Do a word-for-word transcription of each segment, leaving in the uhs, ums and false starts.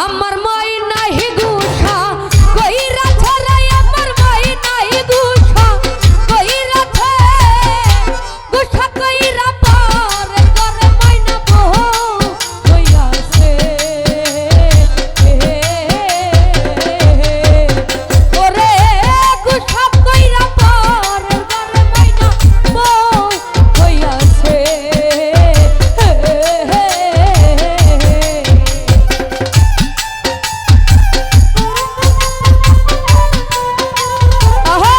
আমার মাই নাই গুসা কইরা ছাড়াই, আমার মাই নাই গুসা কইরা ছে, গুসা কইরা পর করে মাইনা বউ হইয়াছে। ওরে গুসা কইরা পর করে মাইনা বউ হইয়াছে। আহা!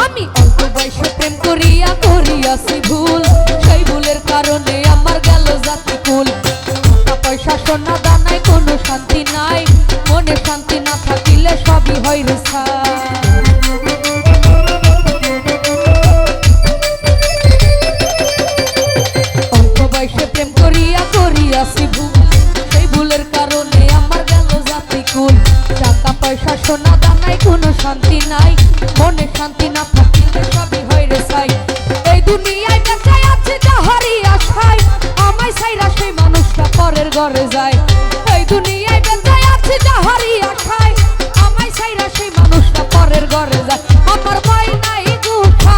আমি অল্প বয়সে প্রেম করিয়া করিয়াছি ভুল, সেই ভুলের কারণে আমার গেল জাতি কুল। টাকা পয়সা সোনা দানায় কোনো শান্তি নাই, মনে শান্তি না থাকিলে সবই হয় রে ছাই। অল্প বয়সে প্রেম করিয়া করিয়াছি ভুল, সেই ভুলের কারণে আমার গেল জাতি কুল। টাকা পয়সা সোনা দানায় কোনো শান্তি নাই, মনে শান্তি না থাকিলে সবই হয় রে ছাই। এই দুনিয়ায় বেঁচে আছি যাহারি আশায়, আমায় ছাইরা সেই মানুষটা পরের ঘরে যায়। এই দুনিয়ায় বেঁচে আছি যাহারি আশায়, আমায় ছাইরা সেই মানুষটা পরের ঘরে যায়। আমার মাই নাই গুসা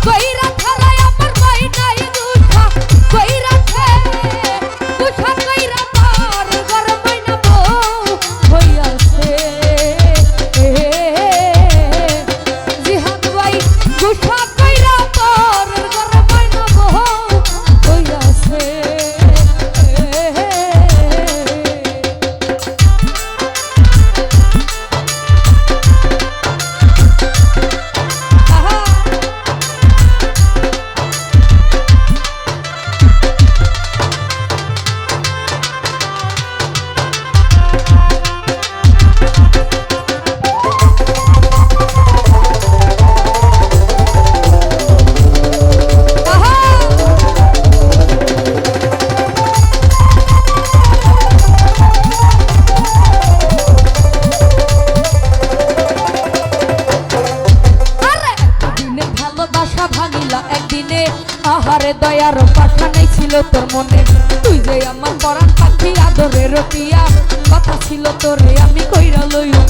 কইরা ছাড়াই, আমার মাই নাই গুসা কইরা ছে, গুসা কইরা পর করে মাইনা বউ হইয়াছে। জিহাদ ভাই, গুসা কইরা পর করে মাইনা বউ হইয়াছে। আরে এতদিনের ভালোবাসা ভাঙিলা একদিনে, আহারে দয়ার পাশা নেই ছিল তোর মনে। তুই যে আমার পরাণ পাখি, আদরের পিয়া, কথা ছিল তোরে আমি কইরা লইউম